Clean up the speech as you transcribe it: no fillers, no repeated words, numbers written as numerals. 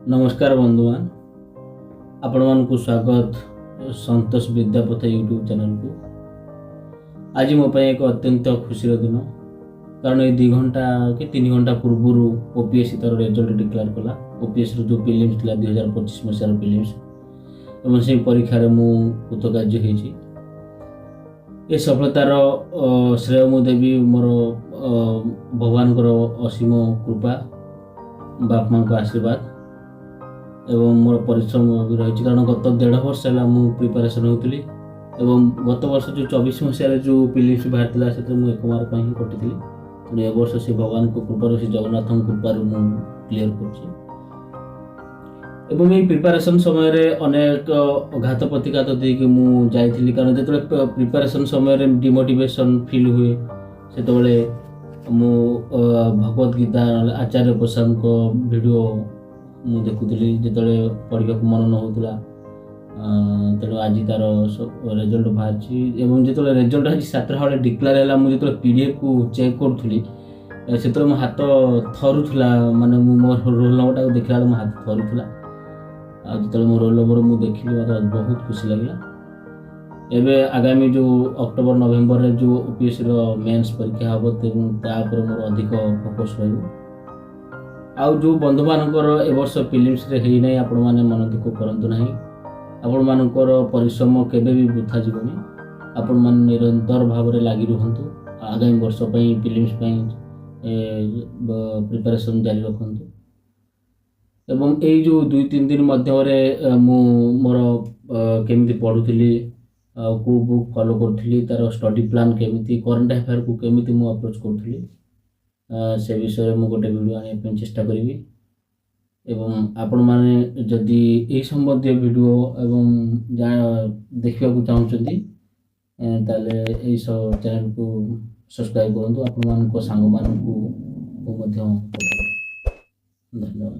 ନମସ୍କାର ବନ୍ଧୁଗଣ, ଆପଣମାନଙ୍କୁ ସ୍ୱାଗତ ସନ୍ତୋଷ ବିଦ୍ୟାପଥ ୟୁଟ୍ୟୁବ୍ ଚ୍ୟାନେଲକୁ। ଆଜି ମୋ ପାଇଁ ଏକ ଅତ୍ୟନ୍ତ ଖୁସିର ଦିନ, କାରଣ ଏଇ 2 ଘଣ୍ଟା କି 3 ଘଣ୍ଟା ପୂର୍ବରୁ ଓପିଏସ୍ସି ତାର ରେଜଲ୍ଟ ଡିକ୍ଲେୟାର କଲା। ଓପିଏସ୍ସିର ଯେଉଁ ପ୍ରିଲିମ୍ସ ଥିଲା, 2025 ମସିହାର ପ୍ରିଲିମ୍ସ, ଏବଂ ସେଇ ପରୀକ୍ଷାରେ ମୁଁ କୃତକାର୍ଯ୍ୟ ହେଇଛି। ଏ ସଫଳତାର ଶ୍ରେୟ ମୁଁ ଦେବି ମୋର ଭଗବାନଙ୍କର ଅସୀମ କୃପା, ବାପା ମାଆଙ୍କ ଆଶୀର୍ବାଦ ଏବଂ ମୋର ପରିଶ୍ରମ ବି ରହିଛି। କାରଣ ଗତ ଦେଢ଼ ବର୍ଷ ହେଲା ମୁଁ ପ୍ରିପାରେସନ୍ ହେଉଥିଲି ଏବଂ ଗତ ବର୍ଷ ଯେଉଁ 24 ମସିହାରେ ଯେଉଁ ପ୍ରିଲିମ୍ସ ବାହାରିଥିଲା, ସେଥିରେ ମୁଁ 1 ମାର୍କ ପାଇଁ ହିଁ କଟିଥିଲି। ତେଣୁ ଏ ବର୍ଷ ସେ ଭଗବାନଙ୍କ କୃପାରୁ, ସେ ଜଗନ୍ନାଥଙ୍କ କୃପାରୁ ମୁଁ କ୍ଲିୟର କରୁଛି। ଏବଂ ଏଇ ପ୍ରିପାରେସନ୍ ସମୟରେ ଅନେକ ଘାତ ପ୍ରତିଘାତ ଦେଇକି ମୁଁ ଯାଇଥିଲି। କାରଣ ଯେତେବେଳେ ପ୍ରିପାରେସନ୍ ସମୟରେ ଡିମୋଟିଭେସନ୍ ଫିଲ୍ ହୁଏ, ସେତେବେଳେ ମୁଁ ଭଗବତ ଗୀତା ନହେଲେ ଆଚାର୍ଯ୍ୟ ପ୍ରସାଦଙ୍କ ଭିଡ଼ିଓ ମୁଁ ଦେଖୁଥିଲି, ଯେତେବେଳେ ପଢ଼ିବାକୁ ମନ ନ ହେଉଥିଲା। ତେଣୁ ଆଜି ତାର ରେଜଲ୍ଟ ବାହାରିଛି ଏବଂ ଯେତେବେଳେ ରେଜଲ୍ଟ ଆଜି 7ଟା ବେଳେ ଡିକ୍ଲେୟାର ହେଲା, ମୁଁ ଯେତେବେଳେ ପିଡ଼ିଏଫ୍କୁ ଚେକ୍ କରୁଥିଲି, ସେତେବେଳେ ମୋ ହାତ ଥରୁଥିଲା। ମାନେ ମୁଁ ମୋ ରୋଲ୍ ନମ୍ବରଟାକୁ ଦେଖିଲା ବେଳେ ମୋ ହାତ ଥରୁଥିଲା। ଆଉ ଯେତେବେଳେ ମୋ ରୋଲ୍ ନମ୍ବର ମୁଁ ଦେଖିଲି, ମୋତେ ବହୁତ ଖୁସି ଲାଗିଲା। ଏବେ ଆଗାମୀ ଯେଉଁ ଅକ୍ଟୋବର ନଭେମ୍ବରରେ ଯେଉଁ ଓପିଏସ୍ସିର ମେନ୍ସ ପରୀକ୍ଷା ହେବ, ତେଣୁ ତା ଉପରେ ମୋର ଅଧିକ ଫୋକସ୍ ରହିବ। ଆଉ ଯେଉଁ ବନ୍ଧୁମାନଙ୍କର ଏ ବର୍ଷ ପ୍ରିଲିମ୍ସରେ ହେଇନାହିଁ, ଆପଣମାନେ ମନ ଦୁଃଖ କରନ୍ତୁ ନାହିଁ। ଆପଣମାନଙ୍କର ପରିଶ୍ରମ କେବେ ବି ବୃଥା ଯିବନି। ଆପଣମାନେ ନିରନ୍ତର ଭାବରେ ଲାଗି ରୁହନ୍ତୁ। ଆଗାମୀ ବର୍ଷ ପାଇଁ ପ୍ରିଲିମ୍ସ ପାଇଁ ପ୍ରିପାରେସନ୍ ଜାରି ରଖନ୍ତୁ। ଏବଂ ଏଇ ଯେଉଁ 2-3 ଦିନ ମଧ୍ୟରେ ମୁଁ ମୋର କେମିତି ପଢ଼ୁଥିଲି ଆଉ କେଉଁ ବୁକ୍ ଫଲୋ କରୁଥିଲି, ତା'ର ଷ୍ଟଡି ପ୍ଲାନ୍ କେମିତି, କରେଣ୍ଟ ଆଫେୟାରକୁ କେମିତି ମୁଁ ଆପ୍ରୋଚ୍ କରୁଥିଲି, ସେ ବିଷୟରେ ମୁଁ ଗୋଟେ ଭିଡ଼ିଓ ଆଣିବା ପାଇଁ ଚେଷ୍ଟା କରିବି। ଏବଂ ଆପଣମାନେ ଯଦି ଏହି ସମ୍ବନ୍ଧୀୟ ଭିଡ଼ିଓ ଏବଂ ଦେଖିବାକୁ ଚାହୁଁଛନ୍ତି, ତାହେଲେ ଏଇ ଚ୍ୟାନେଲକୁ ସବସ୍କ୍ରାଇବ୍ କରନ୍ତୁ। ଆପଣମାନଙ୍କ ସାଙ୍ଗମାନଙ୍କୁ ମଧ୍ୟ ପଠାନ୍ତୁ। ଧନ୍ୟବାଦ।